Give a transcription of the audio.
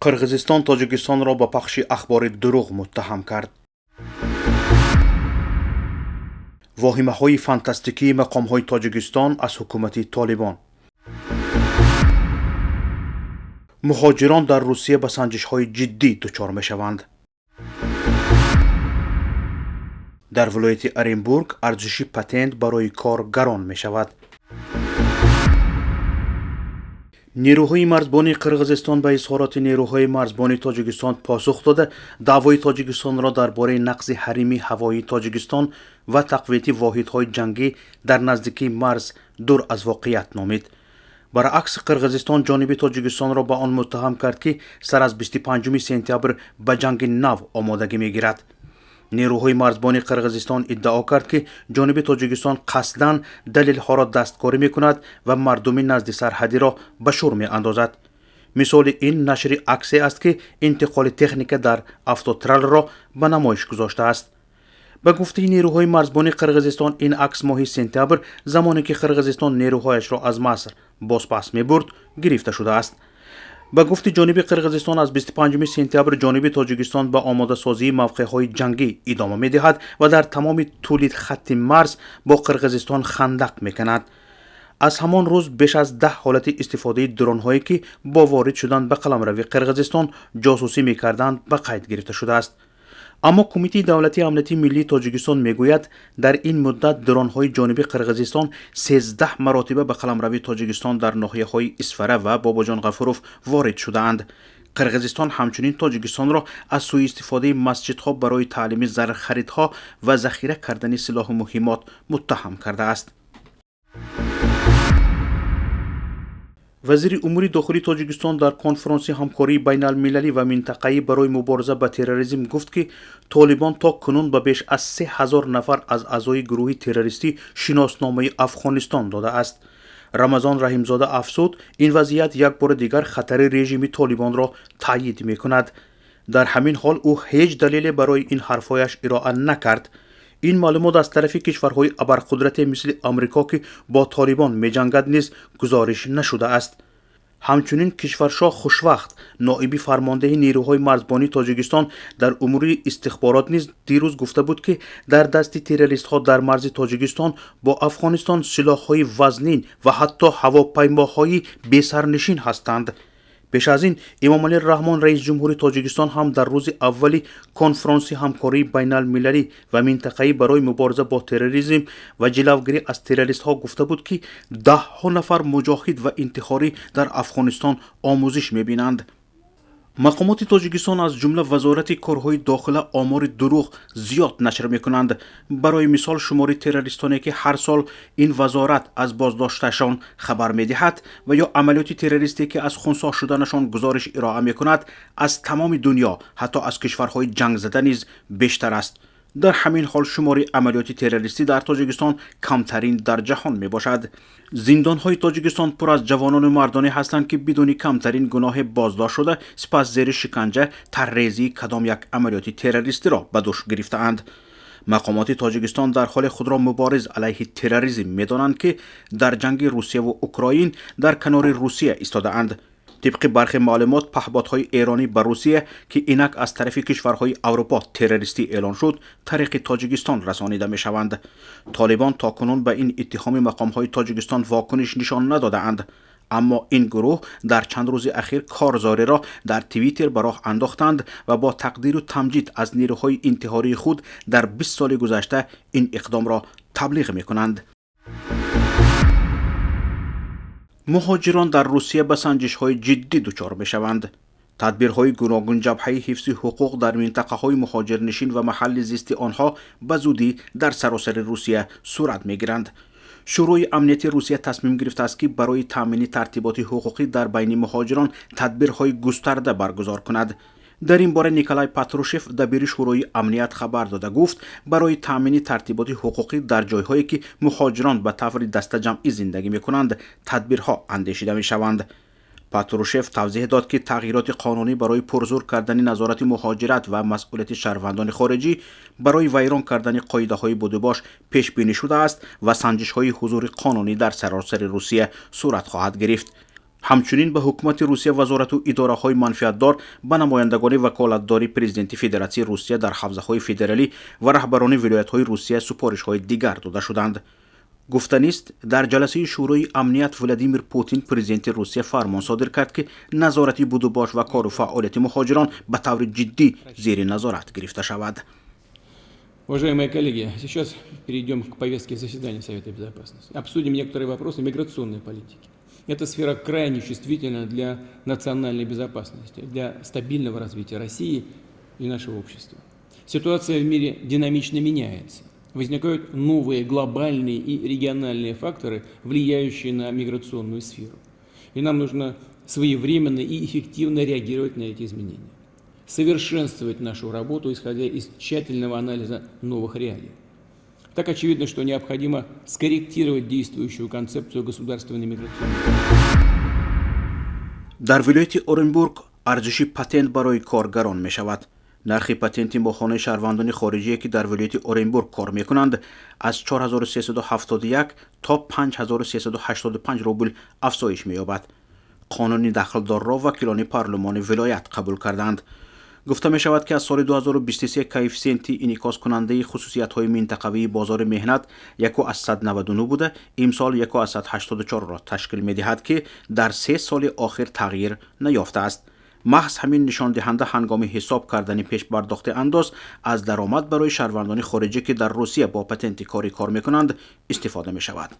Қирғизистон Тоҷикистонро ба пахши ахбори дурӯғ муттаҳам кард. Воҳимаҳои фантастикии мақомҳои Тоҷикистон аз ҳукумати Толибон. Муҳоҷирон дар Русия ба санҷишҳои ҷиддӣ дучор мешаванд. Дар вилояти Оренбург арзиши патент барои кор гарон мешавад. Нерӯҳои марзбонии Қирғизистон ба изҳороти нерӯҳои марзбонии Тоҷикистон посух дода, даъвои Тоҷикистонро дар бораи нақзи ҳарими ҳавоии Тоҷикистон ва тақвияти воҳидҳои ҷангӣ дар наздикии марз дур аз воқеият номид. Баръакс, Қирғизистон ҷониби Тоҷикистонро ба он муттаҳам кард, ки сар аз 25 сентябр ба ҷанги нав омодагӣ мегирад. Нерӯҳои марзбонии Қирғизистон иддао кард, ки ҷониби Тоҷикистон қасдан далелҳоро дасткорӣ мекунад ва мардуми назди сарҳадиро ба шур меандозад. Мисоли ин нашри аксе аст, ки интиқоли техника дар автотралро ба намоиш гузоштааст. Ба гуфтаи нерӯҳои марзбонии Қирғизистон, ин акс моҳи сентябр, замоне ки Қирғизистон нерӯҳояшро аз Маср бозпас мебурд, гирифта шудааст. Ба гуфти ҷониби Қирғизистон, аз 25 сентябр ҷониби Тоҷикистон ба омодасозии мавқеъҳои ҷангӣ идома медиҳад ва дар тамоми тӯли хатти марз бо Қирғизистон хандақ мекунад. Аз ҳамон рӯз беш аз 10 ҳолати истифодаи дронҳое, ки бо ворид шудан ба қаламрави Қирғизистон ҷосусӣ мекарданд, ба қайд гирифта шудааст. Аммо Кумитаи давлатии амнияти миллии Тоҷикистон мегӯяд, дар ин муддат дронҳои ҷониби Қирғизистон 13 маротиба ба қаламрави Тоҷикистон дар ноҳияҳои Исфара ва Бобоҷон Ғафуров ворид шудаанд. Қирғизистон ҳамчунин Тоҷикистонро аз сӯистифодаи масҷидҳо барои таълими зарархаридҳо ва захира кардани силоҳу муҳиммот муттаҳам кардааст. Вазири умури дохилии Тоҷикистон дар конфронси ҳамкории байналмилалӣ ва минтақаӣ барои мубориза ба терроризм гуфт, ки Толибон то кунун ба беш аз 3000 нафар аз аъзои гурӯҳи террористӣ шиносномаи Афғонистон додааст. Рамазон Раҳимзода афзуд, ин вазъият як бори дигар хатари режими Толибонро таъйид мекунад. Дар ҳамин ҳол ӯ ҳеҷ далеле барои ин ҳарфҳояш ироа накард. Ин маълумот аз тарафи кишварҳои абарқудрате мисли Амрико, ки бо Толибон меҷангад, низ гузориш нашудааст. Ҳамчунин Кишваршоҳ Хушвахт, ноиби фармондеҳи нерӯҳои марзбонии Тоҷикистон дар умури истихборот, низ дирӯз гуфта буд, ки дар дасти террористҳо дар марзи Тоҷикистон бо Афғонистон силоҳҳои вазнин ва ҳатто ҳавопаймоҳои бесарнишин ҳастанд. Пеш аз ин Эмомалӣ Раҳмон, раиси ҷумҳури Тоҷикистон, ҳам дар рӯзи аввали конфронси ҳамкории байналмилалӣ ва минтақаӣ барои мубориза бо терроризм ва ҷилавгирӣ аз террористҳо гуфта буд, ки даҳҳо нафар муҷоҳид ва интиҳорӣ дар Афғонистон омӯзиш мебинанд. Мақомоти Тоҷикистон, аз ҷумла Вазорати корҳои дохила, омори дурӯғ зиёд нашр мекунанд. Барои мисол, шумори террористоне, ки ҳар сол ин вазорат аз боздошташон хабар медиҳад ва ё амалиёти террористе, ки аз хунсо шуданашон гузориш ироа мекунад, аз тамоми дунё, ҳатто аз кишварҳои ҷангзада низ бештар аст. Дар ҳамин ҳол шумори амалиёти террористӣ дар Тоҷикистон камтарин дар ҷаҳон мебошад. Зиндонҳои Тоҷикистон пур аз ҷавонону мардоне ҳастанд, ки бидуни камтарин гуноҳе боздошт шуда, сипас зери шиканҷа таррезии кадом як амалиёти террористиро ба дӯш гирифтаанд. Мақомоти Тоҷикистон дар ҳоле худро мубориз алайҳи терроризм медонанд, ки дар ҷанги Русияву Украин дар канори Русия истодаанд. Тибқи бархе маълумот, паҳботҳои эронӣ ба Русия, ки инак аз тарафи кишварҳои Аврупо террористӣ эълон шуд, тариқи Тоҷикистон расонида мешаванд. Толибон то кунун ба ин иттиҳоми мақомҳои Тоҷикистон вокуниш нишон надодаанд. Аммо ин гурӯҳ дар чанд рӯзи ахир корзореро дар Твиттер ба роҳ андохтанд ва бо тақдиру тамҷид аз нерӯҳои интиҳории худ дар 20 соли гузашта ин иқдомро таблиғ мекунанд. Муҳоҷирон дар Русия ба санҷишҳои ҷиддӣ дучор мешаванд. Тадбирҳои гуногунҷабҳаи ҳифзи ҳуқуқ дар минтақаҳои муҳоҷирнишин ва маҳалли зисти онҳо ба зудӣ дар саросари Русия сурат мегиранд. Шӯрои амнияти Русия тасмим гирифтааст, ки барои таъмини тартиботи ҳуқуқӣ дар байни муҳоҷирон тадбирҳои густарда баргузор кунад. Дар ин бора Николай Патрушев, дабири Шӯрои амният, хабар дода гуфт, барои таъмини тартиботи ҳуқуқӣ дар ҷойҳое, ки муҳоҷирон ба таври дастаҷамъӣ зиндагӣ мекунанд, тадбирҳо андешида мешаванд. Патрушев тавзеҳ дод, ки тағйироти қонунӣ барои пурзур кардани назорати муҳоҷират ва масъулияти шаҳрвандони хориҷӣ барои вайрон кардани қоидаҳои будубош пешбинӣ шудааст ва санҷишҳои ҳузури қонунӣ дар саросари Русия сурат хоҳад гирифт. Ҳамчунин ба ҳукумати Русия, вазорату идораҳои манфиатдор, ба намояндагони ваколатдори президенти Федератсияи Русия дар ҳавзаҳои федералӣ ва раҳбарони вилоятҳои Русия супоришҳои дигар дода шуданд. Гуфтанист, дар ҷаласаи Шӯрои амният Владимир Путин, президенти Русия, фармон содир кард, ки назорати будубош ва кору фаъолияти муҳоҷирон ба таври ҷиддӣ зери назорат гирифта шавад. Уважаемые коллеги, сейчас перейдем к повестке заседания Совета Безопасности. Обсудим некоторые вопросы миграционной политики. Эта сфера крайне чувствительна для национальной безопасности, для стабильного развития России и нашего общества. Ситуация в мире динамично меняется. Возникают новые глобальные и региональные факторы, влияющие на миграционную сферу. И нам нужно своевременно и эффективно реагировать на эти изменения. Совершенствовать нашу работу, исходя из тщательного анализа новых реалий. Так, очевидно, что необходимо скорректировать действующую концепцию государственной миграционной Дар вилояти Оренбург арзиши патент барои кор гарон мешавад. Нархи патенти моҳонаи шаҳрвандони хориҷие, ки дар вилояти Оренбург кор мекунанд, аз 4371 то 5385 рубл афзоиш меёбад. Қонуни дахлдорро вакилони парлумони вилоят қабул карданд. Гуфта мешавад, ки аз соли 2023 коэффисиенти инъикоскунандаи хусусиятҳои минтақавии бозори меҳнат 1,99 буда, имсол 1,84-ро ташкил медиҳад, ки дар 3 соли охир тағйир наёфтааст. Маҳз ҳамин нишондиҳанда ҳангоми ҳисоб кардани пешпардохти андоз аз даромад барои шаҳрвандони хориҷӣ, ки дар Русия бо патенти корӣ кор мекунанд, истифода мешавад.